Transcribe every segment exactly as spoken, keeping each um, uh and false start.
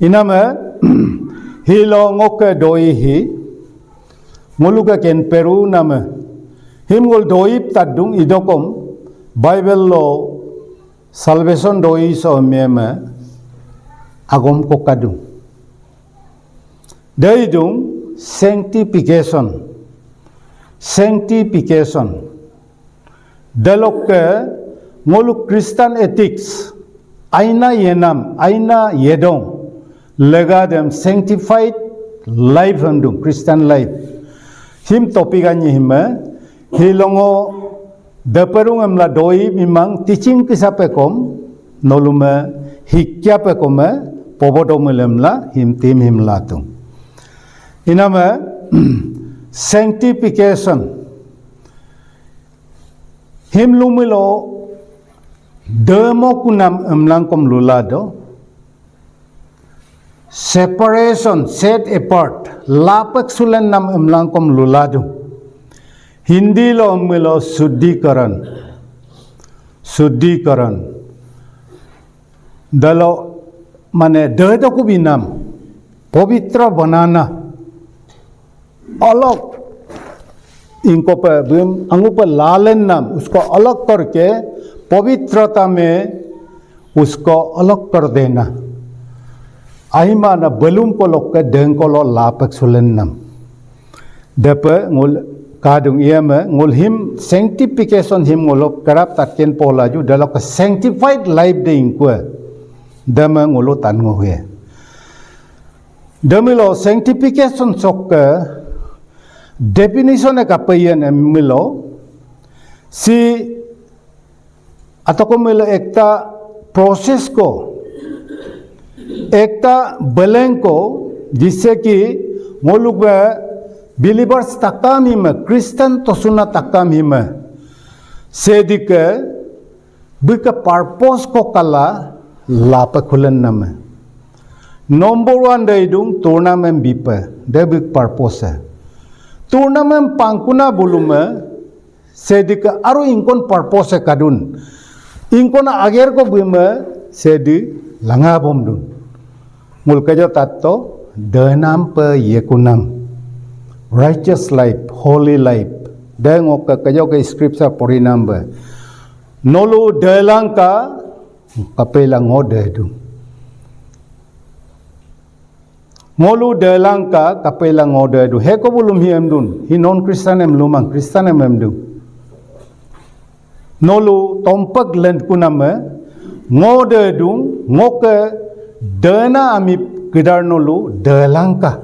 Iname, hilo ngoke doi hi, ngoluke ken peru name, him ngol doip tadung idokom, Bible lo salvation doi so meme, agom ko kadung. Deidung sanctification. Sanctification. Delokke ngolu Christian ethics, aina yenam, aina yedong, lega dem sanctified life emdung, Christian life. Him topic anyi hime, hilongo deperung emla doi mimang teaching kisapekom, nolume hikyapekom, pobodomílo emla, him tim him latung. Iname, sanctification. Him lumílo demo kunam emlangkom lulado. Separation, set apart, lapek sulennam emlangkom lulado. Hindi lo mílo suddhikaran. Suddhikaran. Dalo mane dedo kubinam, pavitra banana. Alok inko pe bim angu pe lalen nam, usko alok karke pavitrata mein usko alok kar dena. Ahimana belum kolokke dengkolo lapek sulennam. Depe ngol kadung iyame ngol him sanctification him ngolo kerap tatken polaju dalokke sanctified life de ingkue. Deme ngolo tan ngohe. Demílo sanctification sokke definition e kapeyen emílo si atoko mílo ekta process ko, ekta beleng ko, jisse ki ngoluk be believers takam hime, Christian tosuna takam hime. Sedike bíke purpose ko kala lape kulen name. Number one de idung tournament bipe, de bík purpose. Tournament pangkuna bulume, sedike aru ingkon purpose kadun. Ingkona ager ko bíme, sedi langa bomdun. Ngul kejo tatto, denam pe yekunam. Righteous life, holy life. De ngokke kejo ke scripture porinam be. Nolu delangka, kapela ngo dedu. Ngolu delangka, kapela ngo dedu. Heko bulum hi emdun. Hi non Christian em lumang, Christian em emdun. Nolu tompek lenkuname, ngo dedung, ngoke dena ami kídar nolu delangka.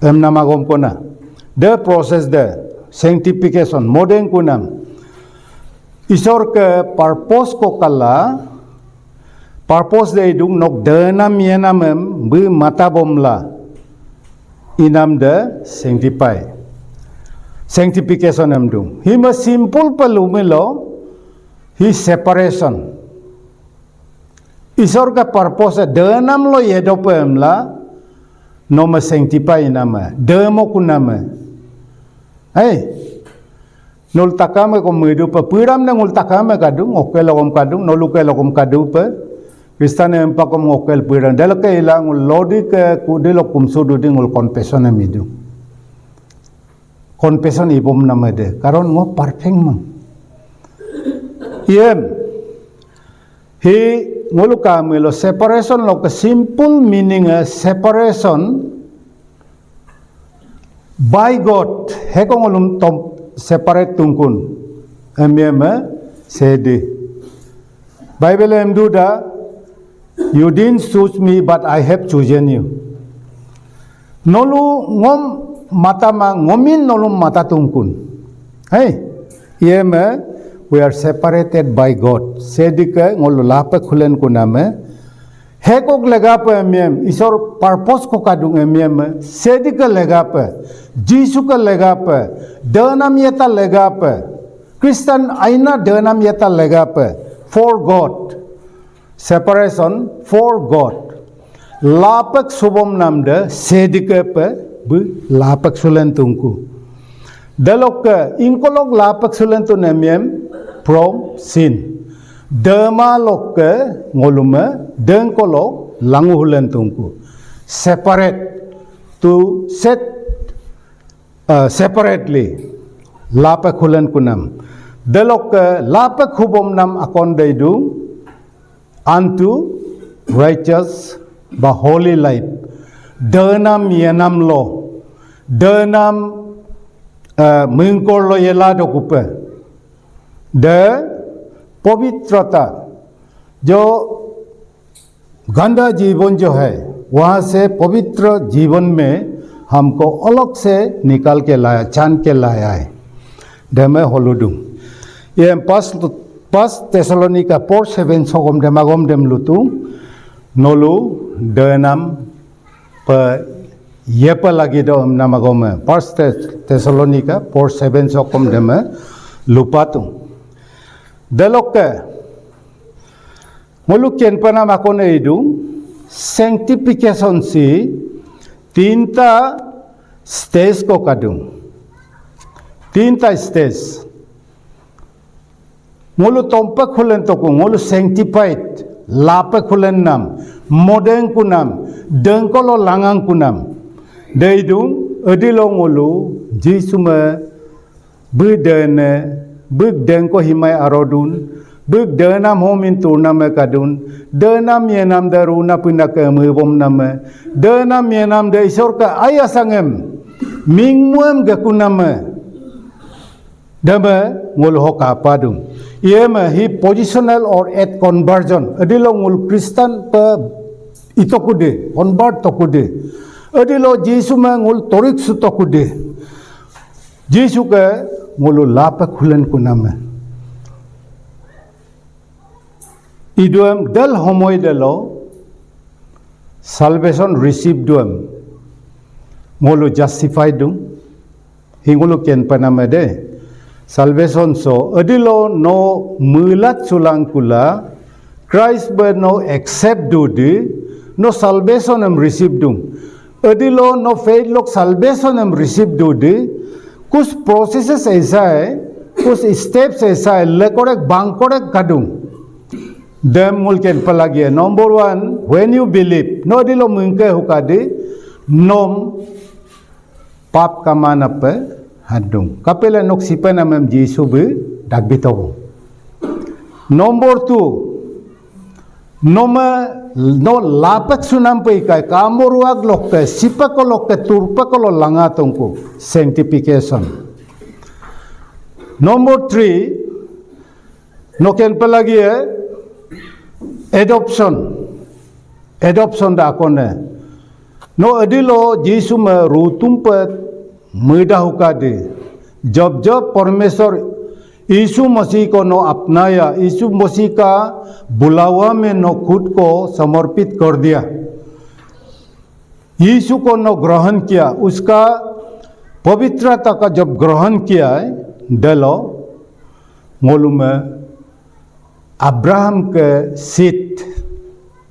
Emnam agom kona. De process de, sanctification, modeng kunam. Isor ke purpose ko kala, purpose de idung nok denam yenam em bí mata bomla. Inam de sanctify. Sanctification emdung. Hima simple pe lumílo, hi separation. Isor ke purpose denam lo yedope emla, nome sanctify iname, demo kuname. Hei, nul takame ko mídu pe píram ne ngul takame kadung, ngokke lokom kadung, noluke lokom kadu pe. Kristen empa kom ngokke píram. Deloke ila ngul lodi ke kudi lokum sudu di ngul confession em idu. Confession ibom namede. Karon ngo perfect mang. Iyem. Hi ngolu kamílo separation loke simple meaning e separation by God, heko ngolum tom separate tungkun. Emieme sedi. Bible emduda, "You didn't choose me, but I have chosen you." Nolu ngom mata ma, ngomin nolum mata tungkun. Hei, iyeme, we are separated by God. Sedike ngolu lape kulen kuname, hekok legape emiem, Isor purpose ko kadung emiem, sedike legape, Jisu ke legape, denam yeta legape, Kristen aina denam yeta legape, for God. Separation for God. Lapek subom namde sedikepe bí lapek sulen tungku. Delokke ingkolok lapek sulen tu nemiem from sin. Dema lokke ngolume dengkolok langu hulen tungku. separate, to set uh, separately, lape khulen kunam. Delokke lape khubom nam akon deidu, unto righteous ba holy life. Denam yenam lo, denam uh, mengkor lo yela dokupe. De pavitrata, jo गंदा जीवन जो है, वहां से पवित्र जीवन में हमको अलग से निकाल के लाया, छान के लाया है। Deme holudung. Ye pas pas Tesalonika four seven sogom dem agom dem lutung, nolu denam pe yepe lagi do namagome. First Tesalonika four seven sogom deme lupatung. Delokke Ngolu kenpana makone idung, sanctification si tinta stage ko kadung. Tinta stage. Ngolu tompa khulen toku, ngolu sanctified, lape khulen nam, modeng kunam, dengkolo langang kunam. Deidung, edilo ngolu, Jisu me Bí dene, bík dengko himai arodun, bík denam homin turname kadun, denam yenam daruna pinake mebom name, denam yenam de isorka ayasangem, mingmuem gekuname, deme ngolu hoka padun. Iyeme hi positional or at conversion, edilo ngolu Christian pe itokude, convert tokude, edilo Jisu me ngolu torik sutokude. Jisu ke ngolu lape khulen kuname. Iduem del homoi delo salvation receive duem. Ngolu justify dung. Hi ngolu ken paname de. Salvation so, edilo no mulat sulang kula, Christ be no accept dudi, no salvation em receive dung. Edilo no faith lok salvation em receive dudi, kus processes esai, kus steps esai, lekorek bangkorek kadung. Dem ngulken pelagia. Number one, when you believe, no edilo mengke hukadi, nom pap kamana pe hadung. Kapela nok sipa namem Jisu be dagbitobo. Number two, noma no lapek sunam pe ikai kamoruak lokke, sipako lokke, turpako lo langa tongku. Sanctification. Number three, no ken pelagia adoption. Adoption da akone. No edilo Jisu me rutum pe meda hukade. जब जब परमेश्वर यीशु मसीह को नो अपनाया, यीशु मसीह का बुलावा में नो खुद को समर्पित कर दिया। यीशु को नो ग्रहण किया, उसका पवित्रता का जब ग्रहण किया है, delo ngolume Abraham ke seed.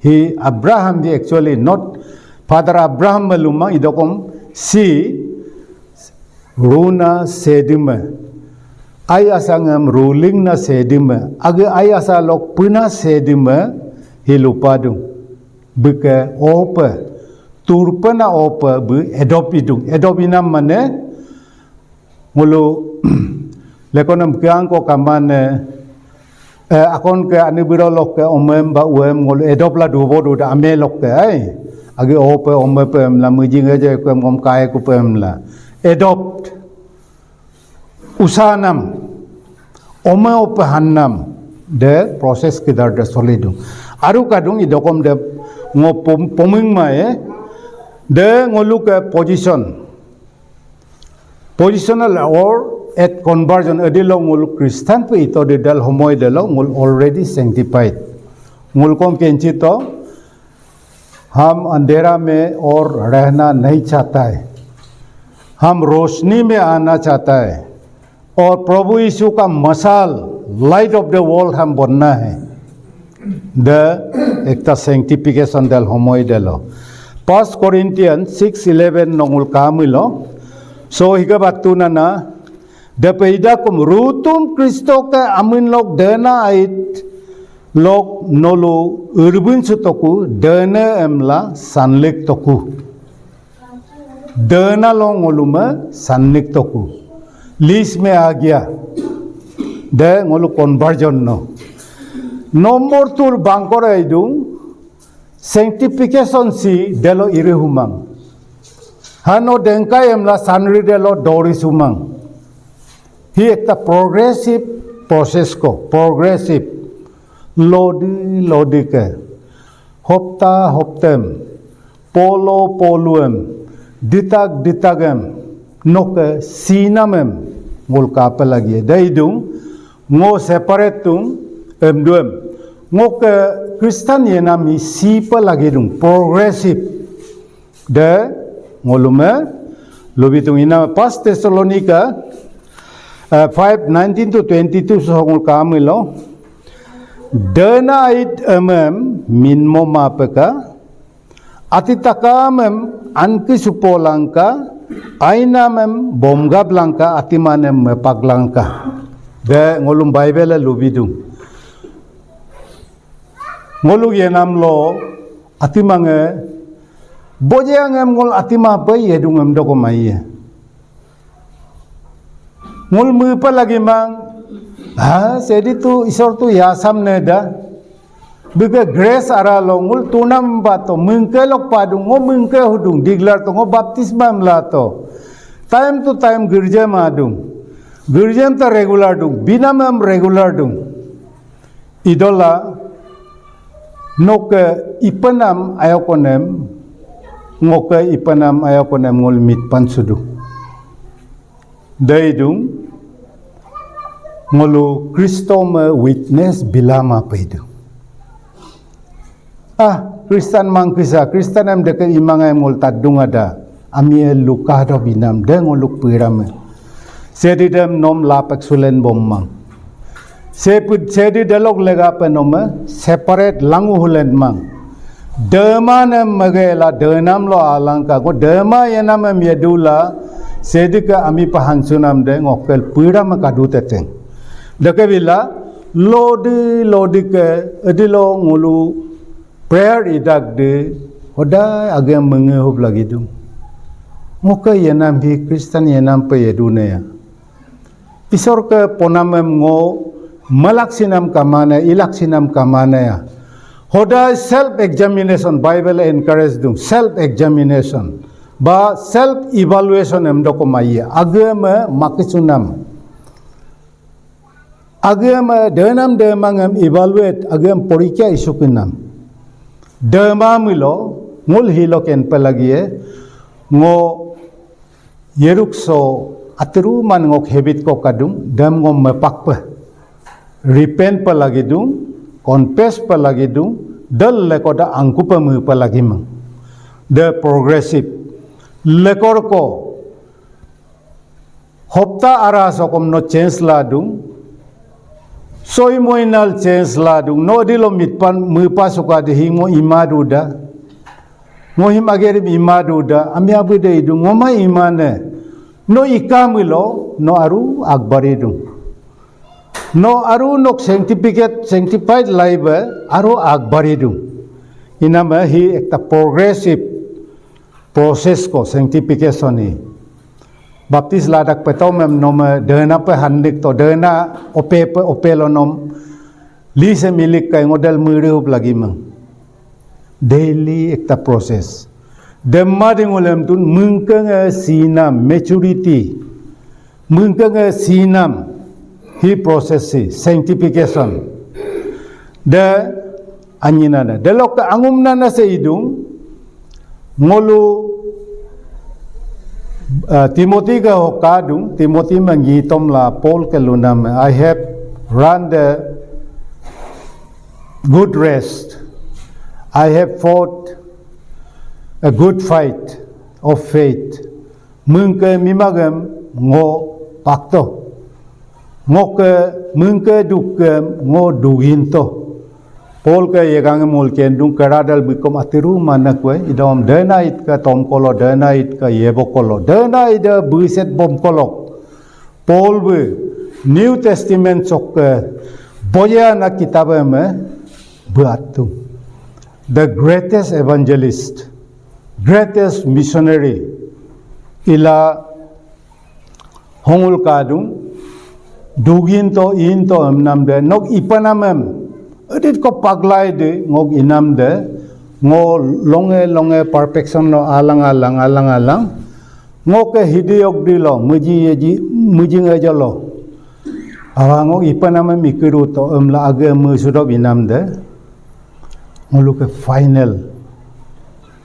Hi Abraham hi actually not Father Abraham meluma idokom si runa sedime. Ai asangem ruling na sedime. Age ai asa lok puna sedime hi lupadung. Bíke ope. Turpena ope bí adopt idung. Adopt inam mane ngolu lekonem kiang ko kamane, eh, akon ke ani biro lokke omem ba uem ngolu adopt la dubo duda ame lokke ai. Agi ope ome pe emla mujing aja ko em ngom kai ku pe emla. Adopt. Usanam. Ome ope hannam. De process kídar de solidung. Aru kadung idokom de ngo pom-, poming ma e. De ngoluke position. Positional or at conversion, edilo ngolu Christian pe ito de dal homoi delo ngolu already sanctified. Ngolu kom kenchito, हम अंधेरा में और रहना नहीं चाहता है, हम रोशनी में आना चाहता है, और प्रभु यीशु का मशाल, light of the world हम बनना है। De ekta sanctification del homoi delo. First Corinthians six eleven nongul kamilo. So higa batu nana, de peidakum rutum Kristo ke amin lok dena ait, Lok nolu urbin sutoku, dene emla sanlik toku. Dena lo ngolume sanlik toku. List me agia. De ngolu conversion no. Number two bangkore idung, sanctification si delo iri humang. Hano dengkai emla sanri delo dori sumang. Hi ekta progressive process ko, progressive. Lodi, lodi ke. Hopta, hoptem. Polo, poluem. Ditak, ditagem. Noke sinamem. Ngol kape lagi. Daidung, ngo separate tung, em duem. Ngoke Christian yenam hi sipe lagi dung. Progressive. De, ngolume, lubitung ina First Thessalonica, eh, five nineteen to twenty-two so ngol kamilo. Dena ait emem minmo mapeka, ati takamem anki supo langka, ainamem bomgap langka, atimanem mepak langka. De ngolum Bible lubidung. Ngoluk yenam lo, atimange, boje angem ngol atima pe yedungem doko maiye. Ngol mepa lagi mang, ha, sedi tu, Isor tu yasam neda. Bege grace ara lo, ngol tunam bato, mengke lok padung, ngo mengke hudung, diglar to, ngo baptisma mlato. Time to time girja madung. Girjam ta regular dung, binamem regular dung. Idola, noke ipenam ayokonem, ngoke ipenam ayokonem ngol mitpan sudu. Daidung, ngolu Kristo me witness bilama paidu. Ah, Kristen mangkisa, Kristen em deke imang em ngol tadung ada. Amie luka do binam, de ngoluk pirame. Sedi dem nom lapek sulen bom mang. Seput sedi delok lega pe nome, separate langu hulen mang. Dema nem megela denam lo alangka, ko dema yenam em yedula, sedi ke ami pahansunam de ngokel pirame kadu teteng. Deke bila, lodi, lodi ke, edilo ngulu, prayer idak de, hodai agem mengehup lagi dung. Ngoke yenam hi Kristen yenam pe yedune ya. Isor ke ponamem ngo, malak sinam kamane, ilak sinam kamane ya. Hodai self examination, Bible encourage dung, self examination. Ba self evaluation em doko maiye, agem makisunam. Agem, eh, denam demangem evaluate, agem porikya isukinam. Demamilo, ngul hilo kenpe lagie, ngo yerukso atiru man ngok habit ko kadung, dem ngo mepakpe. Repent pe lagidung, confess pe lagidung, del lekoda angkupe mepe lagimang. De progressive. Lekor ko, Hopta ara sokom no change ladung. Soi moinal change ladung. No dilo mitpan mupa suka de hingo imaduda. Ngo him agerim imaduda. Ami abu de idung. Ngoma imane. No ikamilo. No aru akbaridung. No aru nok sanctificate, sanctified life aru akbaridung. Inama hi ekta progressive process ko sanctification hi. Baptis ladak petom em nome dena pe handik to dena ope pe ope lo nom lise milik kai ngodal meriup lagi mang. Daily ekta process. Demma dingulem tun mengkenge sina maturity. Mengkenge sinam hi process si sanctification. De anyinana. Delokke angumnana se idung ngolu, eh, Timothy ke hokadung, Timothy mengitom la Paul ke lunam, I have run the good race. I have fought a good fight of faith. Mengke mimagem ngo pakto. Ngoke mengke dukem ngo duginto. Paul ke yegange mul kendung keradal bikom atiru mana kue idom dena itka tom kolo dena itka yebo kolo dena ida buset bom kolok. Paul bu New Testament sokke boya na kitabe me Buatung. The greatest evangelist, greatest missionary, ila hongul kadung, dugin to in to emnam de, nok ipanamem, edit ko paglai de, ngok inam de, ngo longe longe perfection lo alang alang, alang alang, ngoke hidi yok di lo, meji yeji, meji ngejo lo. Awa ngok ipanamem ikiru to emla age me sudob inam de. Ngoluke final.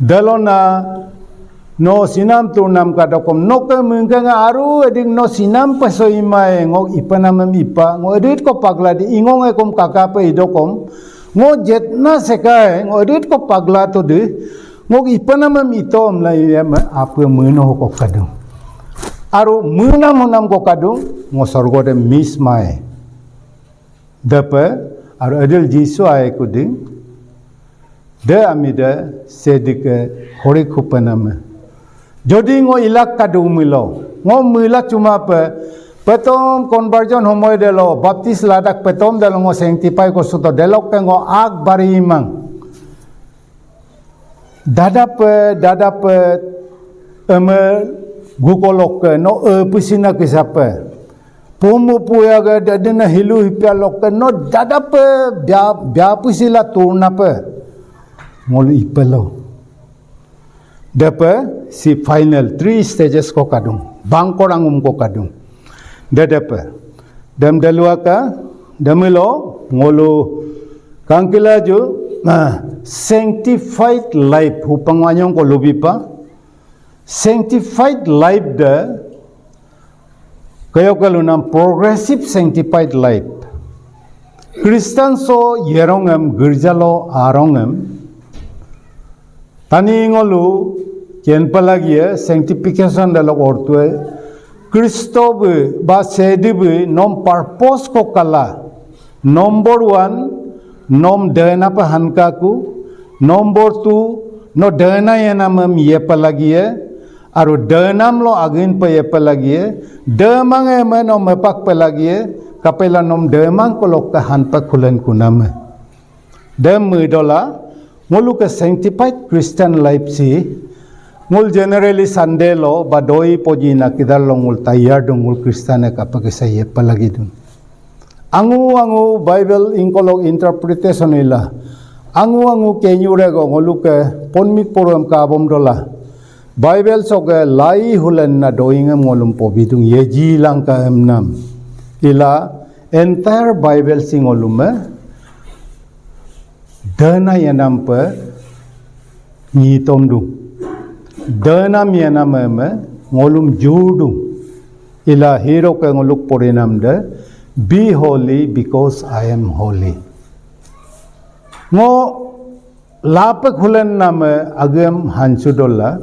Dalona no sinam turnam kadokom noke mengkanga aru edik no sinam peso imae ngok ipanamem ipa ngo edit ko pagla di ingong ekom kakape idokom ngo jetna sekae ngo edit ko pagla to de ngok ipanamem itom la iyame ape meno ko kadung. Aru menam menam ko kadung ngo sorgo de miss mae. Depe, aru edil Jisu ai kuding, de amide sedike hori kupename. Jodi ngo ilak kadung milo, ngo mila cuma pe, petom conversion homoi delo, baptis ladak petom delo ngo sanctify ko suto delok ke ngo ak bari imang. Dadape, dadape, eme gukolokke, no e pisina kisape. Pumu puyaga dadina hilu hipia lokke, no dadape, bia, bia pisila turnape. Ngolu ipelo. Depe, si final, three stages ko kadung. Bangkorangum ko kadung. Dedepe. Dem deluaka, demilo, ngolu, kangkilaju, sanctified life, hupang wanyong ko lubipa, sanctified life de, kayokalunam progressive sanctified life. Christian so yerongem, girjalo arongem, Tani ngolu, ken pelagie, sanctification dalok ortue, Kristo be, ba sedi be, nom purpose ko kala. Number one, nom dena pe hankaku. Number two, no dena yenamem ye pelagie. Aru denam lo agin pe ye pelagie. Demang eme nom mepak pelagie. Kapela nom demang kolok ke hanpa kulen kuname. Dem idola, ngoluke sanctified Christian life si, ngul generally Sunday lo, ba doi poji na kidar lo ngul tayar dung ngul Christian e kapake sa ye palagi dung. Angu angu Bible ingkolok interpretation ila. Angu angu kenyure go ngoluke ponmik poruem kabom dola. Bible soke lai hulen na doingem ngolum pobidung yeji langka emnam. Ila entire Bible si ngolume dena yenam pe nyitom dung. Dena yenam eme ngolum jur dung. Ila hero ke ngoluk porinam de, "Be holy because I am holy." Ngo lapek hulen name agem hansu dola.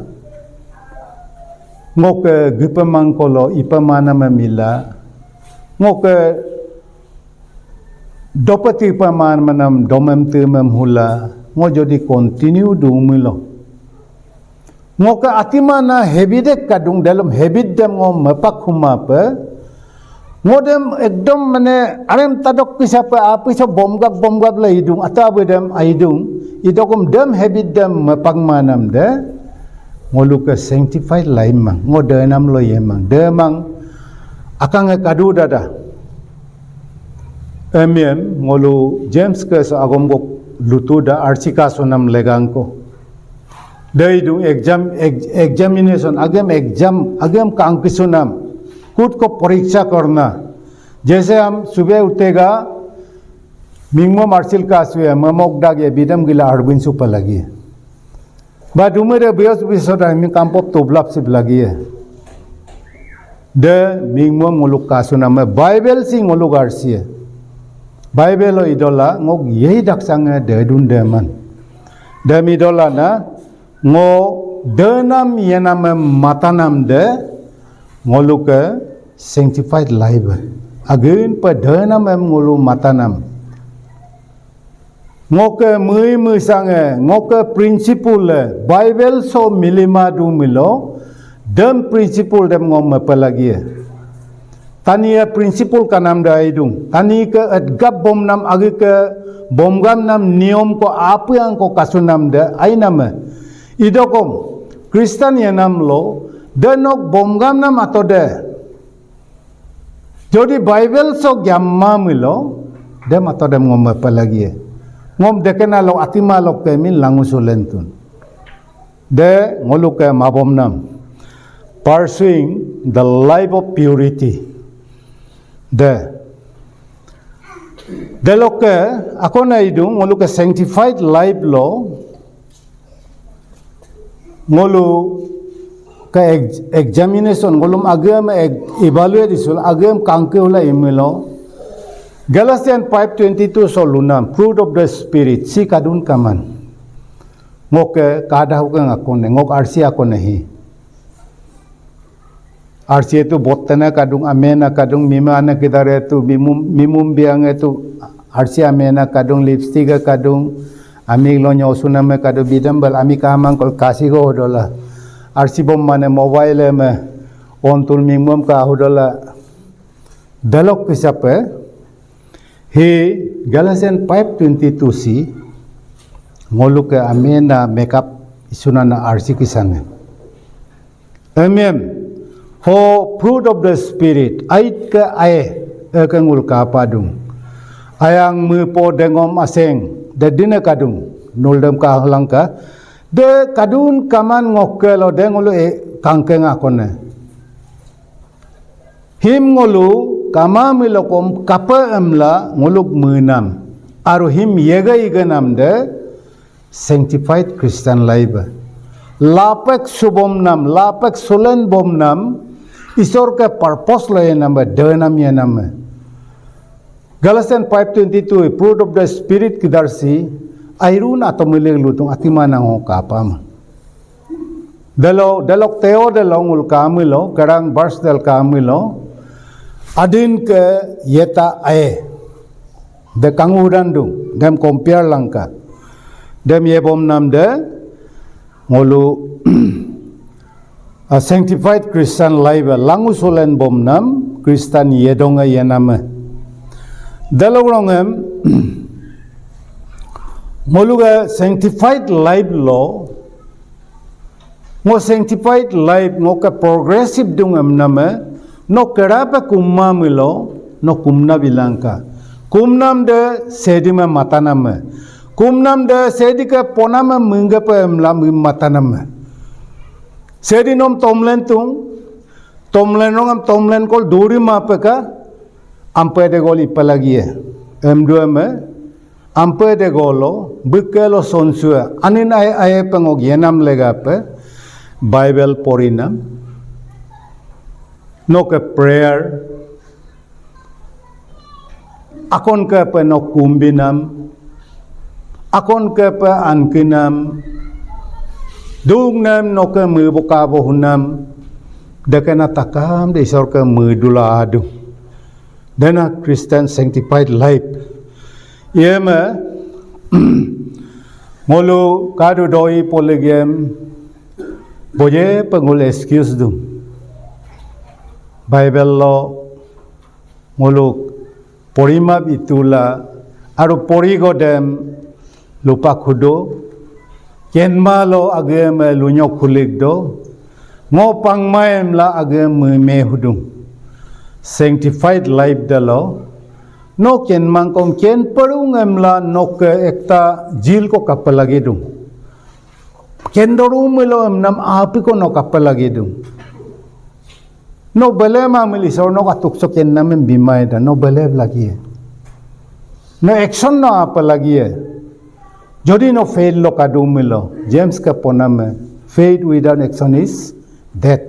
Ngoke gipe mangkolo ipe maname mila. Ngoke dopeti ipe manam domem temem hula. Ngo jodi continue dumilo. Ngoke atimana habit ek kadung dalam habit dem ngo mepak huma pe. Ngo dem ekdom mane arem tadok kisa pe api so bomgap bomgap la idung ata abu dem aidung. Idokum dem habit dem mepak manam de. Ngoluke sanctified laimang. Ngo denam lo yemang. Demang akang e kadu dada. Emiem ngolu James ke so agom gok lutu da archika sonam legangko. Dai dung exam, ex-, examination, agem exam, agem kangkisunam. Kut ko poriksha korna. Jaise hum subah uthega, mingmo marsil ka suya, mamok dag ye bidam gila arbin supa lagi. Ba dumere bios biso da mi kampop tublap sip lagi ye. De mingmo ngoluk kasuname Bible si ngoluk arsie. Bible lo idola ngok yei daksange de dun deman. Dem idola na ngo denam yename matanam de ngoluke sanctified life. Agin pe denam em ngolu matanam. Ngoke mui mui sange, ngoke principle le, Bible so milima du milo, dem principle dem ngom mepelagie. Tani ya principle kanam de aidung. Tani ke etgap bomnam agi ke bomgamnam niom ko apiang ko kasunam de ainame. Idokom Kristen yenam lo denok bomgamnam atode. Jodi Bible so gyamma milo dem atodem ngom pelagie. Ngom dekena lo atima lo kemin langu sulentun. De ngoluke mabomnam. Pursuing the life of purity. De. Delokke akona idung ngoluke sanctified life lo ngolu ke ex- examination ngolum agem evaluate isul agem kangke hula imilo. Galatians five twenty two so lunam fruit of the spirit si kadun kaman. Ngoke kada huke ngakone ngok arsi akone hi. Arsi itu bottena kadung amena kadung mima ana kidare itu mimum mimum biang itu arsi amena kadung lipstick kadung ami lo nyosuname kadung bidambal ami kamang kol kasi go dola. Arsi bom mane mobile me ontul mimum ka hudola. Dalok kisape hi Galatians five twenty two si ngoluke amena makeup isunana arsi kisane. Emem ho fruit of the spirit ait ke ae eke ngul kapadung. Ayang mepo dengom aseng de dine kadung nuldem kahlangka de kadun kaman ngokke lo de ngulu e kangkeng akone. Him ngolu kama milokom kapa emla nguluk menam. Aru him yega igenam de sanctified Christian life. Lapek subom nam, lapek sulen bom nam, Isor ke purpose lo yenam, denam yenam. Galatians five twenty two, fruit of the spirit kidarsi, airun atau milik lutung atima nango kapam. Delo delok teo delo ngul kamilo kerang bars del kamilo adin ke yeta ae de kangu dan dung dem compare langka dem ye bom nam de ngolu a sanctified Christian life langu solen bom nam Christian yedonge yename delo rongem ngolu ga sanctified life lo Ngo sanctified life ngo ke progressive dung emname, no kerape kumma milo, no kumna bilangka. Kumnam de sedime mataname. Kumnam de sedi ke poname menggepe emla mi mataname. Sedi nom tomlen tung, tomlen rongam tomlen kol duri mapeka, ampe de gol ipalagie. Emdueme, Ampe de golo, bíkkelo sonsue, anin ae ae pengok yenam legape, Bible porinam, noke prayer, akon kepe nok kumbinam, akon kepe ankinam, dungnem noke mebokabo hunam, dekena takam de Isor ke medula adu. Dena Christian sanctified life. Yeme ngolu kadu doi poligem boje pengul excuse dum. Bible lo ngolu porima bitula aru porigodem lupa khudo, kenma lo agem lunyok khulik do, ngo pangmaem la agem me hudung. Sanctified life dalo, no kenmang kom ken perung emla no ke ekta jil ko kapalagi dung. Ken dorum lo emnam api ko no kapalagi dung. No bele ma mili sor no katuk so ken namen bimai da, no bele lagi. No action no apa lagi. Jodi no faith lo kadung milo, James ke poname, faith without action is dead.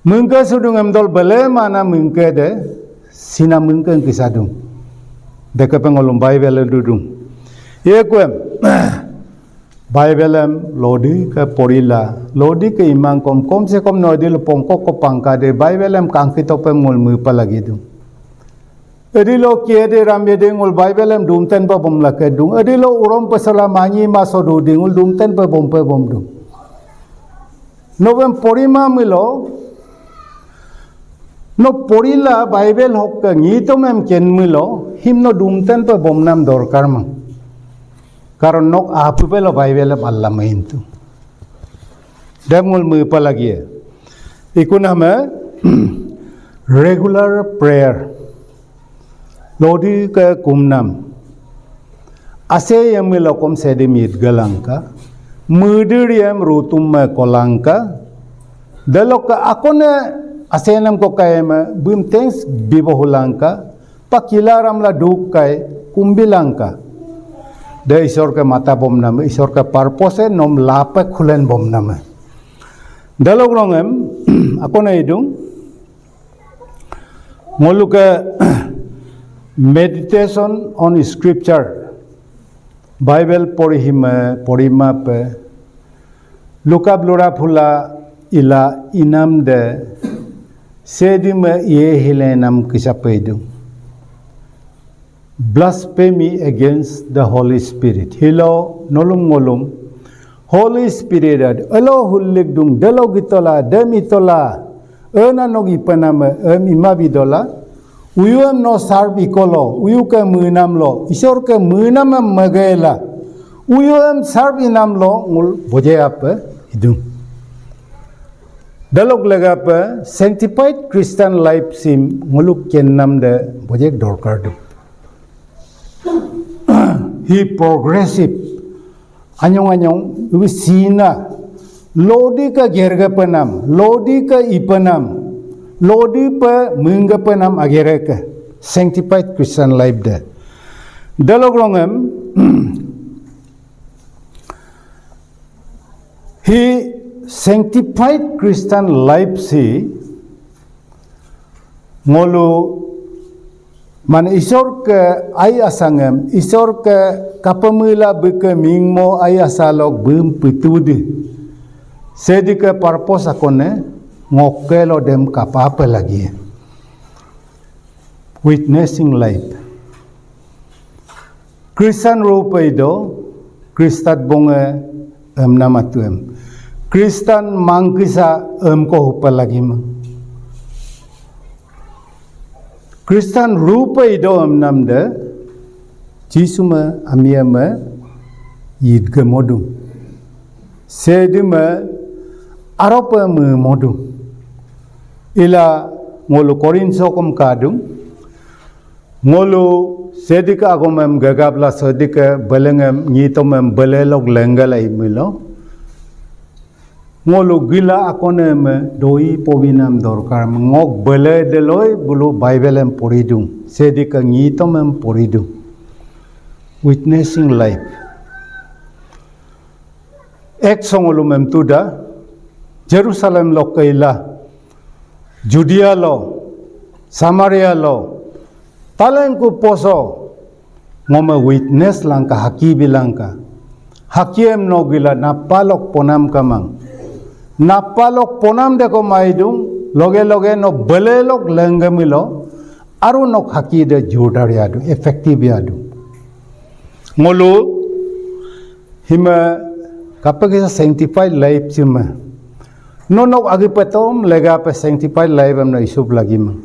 Mengke sudung emdol bele mana mengke de, sina mengke engki sadung. Deke pengolum Bible dudung. Ye kuem, Bible em lodi ke porila, lodi ke imang kom, kom se kom no di lo pongkok ko pangka de, Bible em kangki topem ngol mupa lagi dung. Edilo kiede ram yede ngul Bible em dumten pe bom lake dung. Edilo urom pe sela manyi maso dudi ngul dumten pe bom pe bom dung. Novem porima milo No porila Bible hokke ngitomem kenmílo, him no dumtenpe bomnam dorkar mang. Karon nok apupelo Bible em alla maintu. Dem ngol mípa lagie. Ikuname regular prayer. Lodike kumnam. Ase yamílokom Shédím yidgelangka. Mídír yam Ruutumme kolangka. Delokke akone asenam ko kayame bím thanks bibohulangka. Pakilaramla dukkai kumbilangka. De Isorke mata bomname, Isorke purpose nom lape khulen bomname. Delokrongem, akone idung, ngoluke meditation on scripture, Bible porihime, porimape, lukap lura phula ila inamde, Shédíme ye hilenam kísape idung. Blasphemy against the Holy Spirit. Hilo nolum ngolum Holy Spirit ad, elo hullik dung, delo gitola, dem itola, ena nogi pename, em imabidola, uyuem no serve ikolo, uyuke menamlo, Isorke mename megela, uyuem serve inamlo, ngul boje ape, idung. Delok legape, sanctified Christian life sim nguluk kennam de bojek dorkar du. Hi progressive. Anyong anyong, iwi sina. Lodi ke gerge penam, lodi ke ipenam, lodi pe mengge penam agere ke. Sanctified Christian life de. Delok rongem, hi sanctified Christian life si ngolu man Isorke ai asangem, Isorke kapemíla bíke mingmo ai asalok bím pitudi. Shédíke purpose akone ngokkelo dem kapape lagi. Witnessing life. Kristan rupe ido, Kristat bonge emnam atuem. Kristan mangkísa emko hupa lagimang. Kristan rupe ido emnam de, Jisume amieme yidge modung. Shédíme arope me modung. Ila ngolu Korinso kom kadung. Ngolu Shédíke agomem gegapla Shédíke belengem ngitomem belelok lenggala imílo. Ngolu gíla akoneme doi pobinam dorkar me ngok bele deloi bulu Bible em poridung. Shédíke ngitomem poridung. Witnessing life. Ek songolumem tuda, Jerusalem lo keila, Judea lo, Samaria lo, talengku poso, ngome witness langka, haki bilangka. Hakiem no gíla napalok ponam kamang. Napalok ponam deko maidung, loge loge no belelok lenggemilo, aru nok haki de jurdar yadu, effective yadu. Ngolu, hime kapekísa sanctified life sime. No nok agi petom legape sanctified life em no isup lagimang.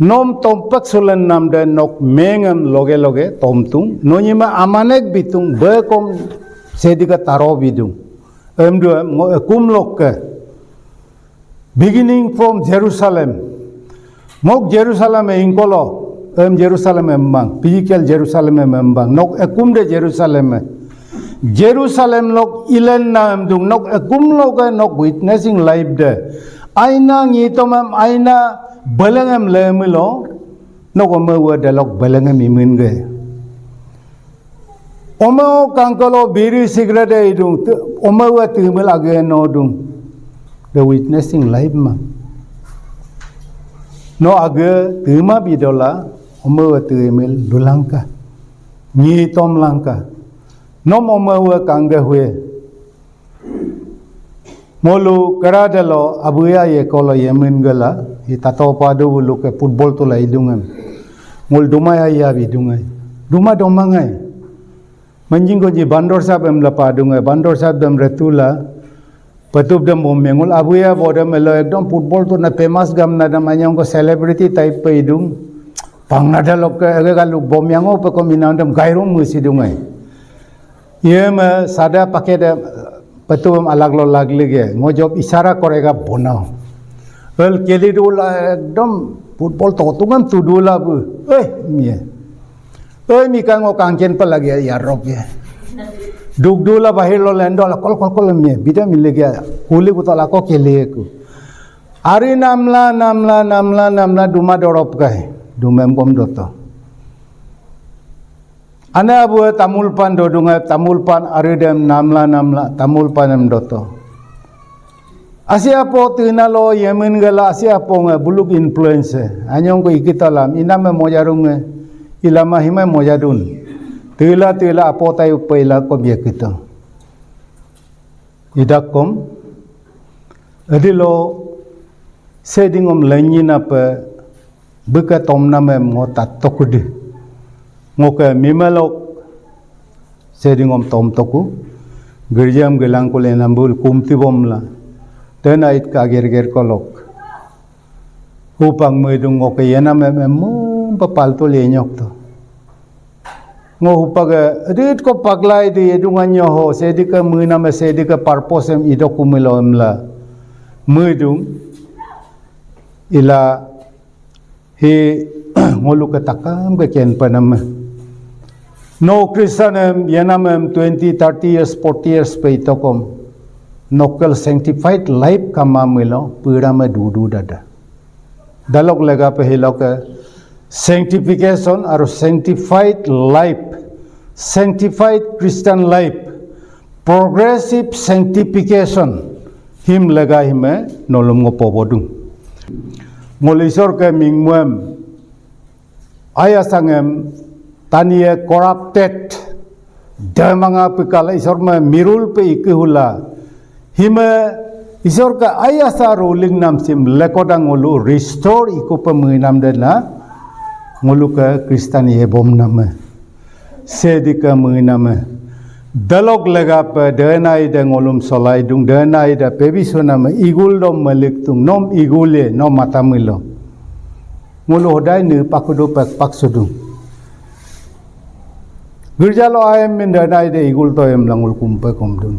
Nom tompek sulen nam de nok mengem loge loge tomtung. No nyima amanek bitung bekom Shédíke taro bidung. Em duem ngo ekum lokke. Beginning from Jerusalem. Ngok Jerusalem e ingkolo, em Jerusalem embang, physical Jerusalem em embang, nok ekum de Jerusalem e. Jerusalem lok ilen na emdung, nok ekum lok e, nok witnessing life de. Aina ngitom em, aina beleng em lemilo, nok ome we delok beleng em imin ge. Ome o kangkalo biri cigarette idung, ome wa timil age no dung. The witnessing life mang. No age tima bidola, ome wa timil dulangka. Ngitom langka. Nom ome wa kangge hue. Ngolu keradelo abuya ye kolo yemin gela, i tato padu bulu ke football tula idungem. Ngol dumai aya bi dungai. Duma domangai. Manjing ko ji bandor sab em lapa dungai, bandor sab dem retula. Petup dem bom mengul abuya bodem elo ekdom football tu na famous gam na dem anyong ko celebrity type pe idung. Pang nada lokke ege galuk bom yango pe ko minam dem gairum musi dungai. Ye me sada pake de petup bom alag lo lagli ge. Ngo job isara korega bonao. El keli dula ekdom football to tungam tu dula bu. Eh, mie. Oi, mika ngo kangken pa lagi ya rok ya. Duk dula bahir lo lendo la kol kol kol mie. Bida mile gya. Kuli kuta la ko kele ku. Ari namla, namla, namla, namla duma dorop kai. Dumem kom doto. Ane abu tamul pan dodunga, tamul pan ari dem namla, namla, tamul pan em doto. Asi apo tina lo yemen gala asi apo nga buluk influence. Anyong ko ikitalam, iname mojarung e, ilama hime mojadun. Tila tila apo tayu pe ila ko biakito. Idakom, edilo sedingom lenyina pe bíke tomnamem ngo tattokudu. Ngoke mimelok sedingom tomtoku. Girjam gelangkule nambul kumtibomla. Tena itka gerger kolok. Hupang medung ngoke yenamem emum papaltul yenyokto. Ngo hupage edit ko paglai di edungan nyoho sedike mename sedike purpose em idokumilo emla. Medung ila hi ngoluke takam ke ken panama. No Christian em yenam em twenty, thirty years, forty years pe itokom. Nokel sanctified life kamamilo purame dudu dada. Dalok legape hiloke sanctification aru sanctified life, sanctified Christian life, progressive sanctification him lega hime nolum ngo pobodung. Ngol Isor ke mingmuem ayasangem tanie corrupted demanga pikala Isor me mirul pe ikihula hime Isor ke ayasa ruling namsim lekoda ngolu restore ikupe menginam dena ngoluke Christian yebom name. Sedike menginame. Delok legape denai de ngolum solaidung, denai de pebisuname, igul dom meliktung, nom igule, nom matamilo. Ngolu hodai ne pakudu pek paksudung. Girja lo ayem min denai de igul toyem langul kumpe kumdun.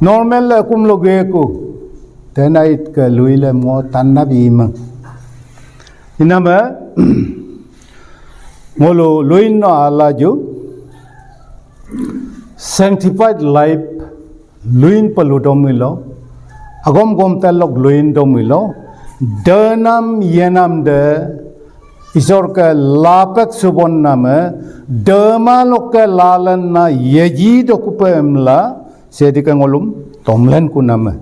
Normal le kum lo geku. Denai ke luile mo tanna bimang. Iname, ngolu luin no alaju, sanctified life, luin peludomilo, agom gom telok luin domilo, denam yenam de, Isor ke lapek subon name, dema lokke lalen na yeji dokupe emla, sedike ngolum tomlen kuname.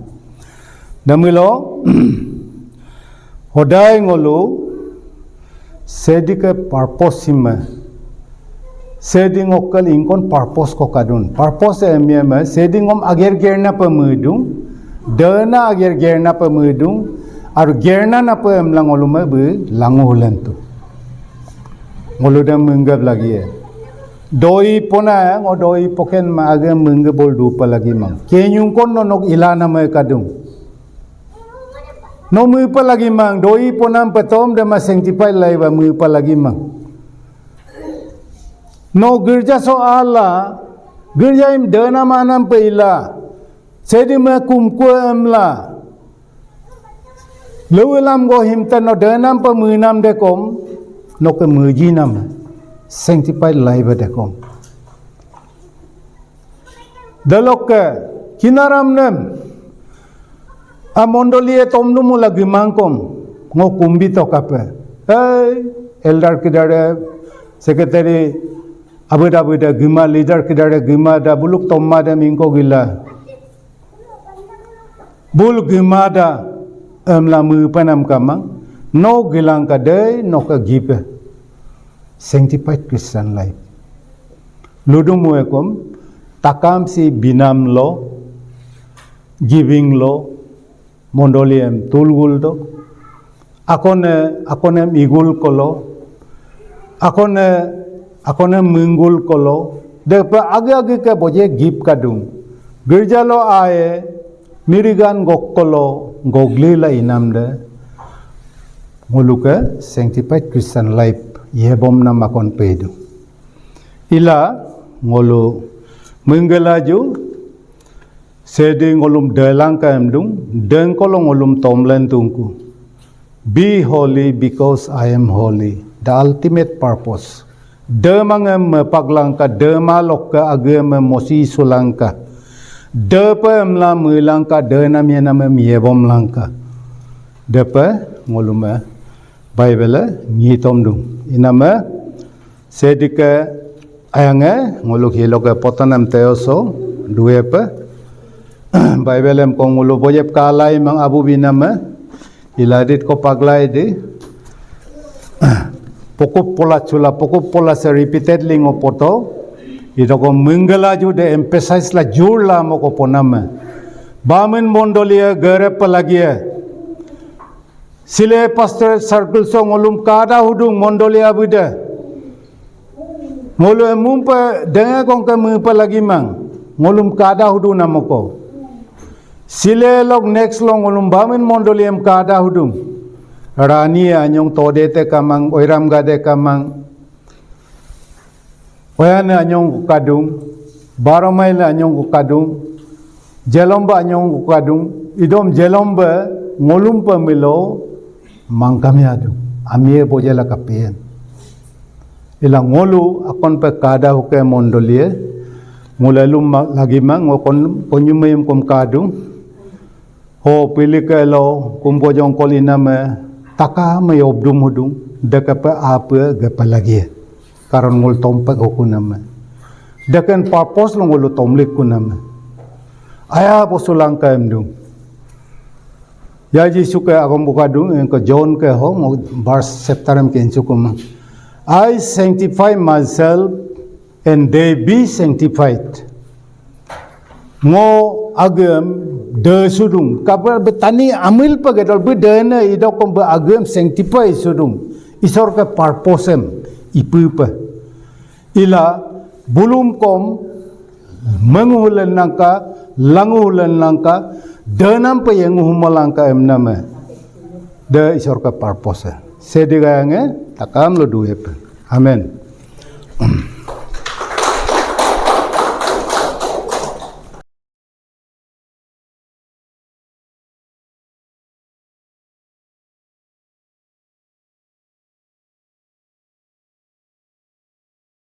Damilo, hodai ngolu, sedike purpose sime. Sedi ngokkel ingkon purpose ko kadun. Purpose emieme, sedi ngom ager gerna pemedung, dena ager gerna pemedung, aru gerna nape emla ngolume be langu hulentu. Ngolu dem menggap lagi e. Doi pona ya, ngo doi poken ma age mengge bol dupa lagi mang. Kenyung kon no nok ilana me kadung. No mupa lagi mang, doi ponam petom de ma sanctified life ba mupa lagi mang. No girja so ala, girja im dena manam pe ila. Sedi me kumku emla. Lewi lam go himten no denam pe menam dekom, no ke mejinam, sanctified life dekom. Delokke, kinaram nem, a mondoli e tomnumu lagi mangkom, ngo kumbi tokape. Hey, elder kidare, secretary, abeda abeda gima, leader kidare gima, da buluk tomma da mingko gila. Bul gimada emla mupanam kamang, no gilang kadai, no ka gipe. Sanctified Christian life. Ludumu ekom, takam si binam lo, giving lo, mondoli em tulgul do. Akone, akonem igul kolo, akone, akonem minggul kolo, depe agi-agi ke boje gip kadung. Girja lo ae, Mirigan gokkolo goglila inamde ngoluke sanctified Christian life yebomna makon pedu. Ila ngolu menggelaju Shédí ngolum delangka emdung, dengkolo ngolum tomlen tungku. Be holy because I am holy. The ultimate purpose. Demangem mepaklangka, demalokke ageme mosi sulangka. Depe emla melangka, denam yename miebom langka. Depe ngolume Bible ngitom dung. Iname Shédíke ayange ngoluk hiloke potanam teyoso duepe. Bible em ko ngolu bojep kalai mang abu biname iladit ko paglai di. Pokup pola chula, pokup pola se repeatedly ngo poto. Idoko menggelaju de emphasize la jur la moko poname. Bamen mondolia gerepe lagie. Sile pastor circle so ngolum kada hudung mondoli abuda. Ngolu emumpa denga kongke mupa lagi mang. Ngolum kada hudung namoko. Sile lok next lo ngolum bamin mondoli em kada hudung. Rani anyong todete kamang, oiram gade kamang. Oyane anyong ku kadung, Baromai le anyong ku kadung, Jelomba anyong ku kadung, idom Jelomba ngolum pe milo mangkami adu, amie bojela kapien. Ila ngolu akon pe kada huke mondolie, ngolu elum lagi mang, ngokon konyumayum kom kadung, Ho pilike lo kumko jongkol iname taka me yobdum hudung dekepe ape gepe lagi. Karon ngol tompek hukuname. Deken purpose lo ngolu tomlik kuname. Aya posulangka emdung. Ya Jisu ke agom bukadung engko John ke ho ngo verse chapter em ke insukuma. I sanctify myself and they be sanctified. Ngo agem de sudung. Kabar betani amil pagedol be dene idokom be agem sanctify sudung. Isor ke purpose em ipupe. Ila bulum kom menguhulen nangka, languhulen nangka, denam pe yenguhuma langka emname. De Isor ke purpose. Shédí gayange takam lo duepe. Amen.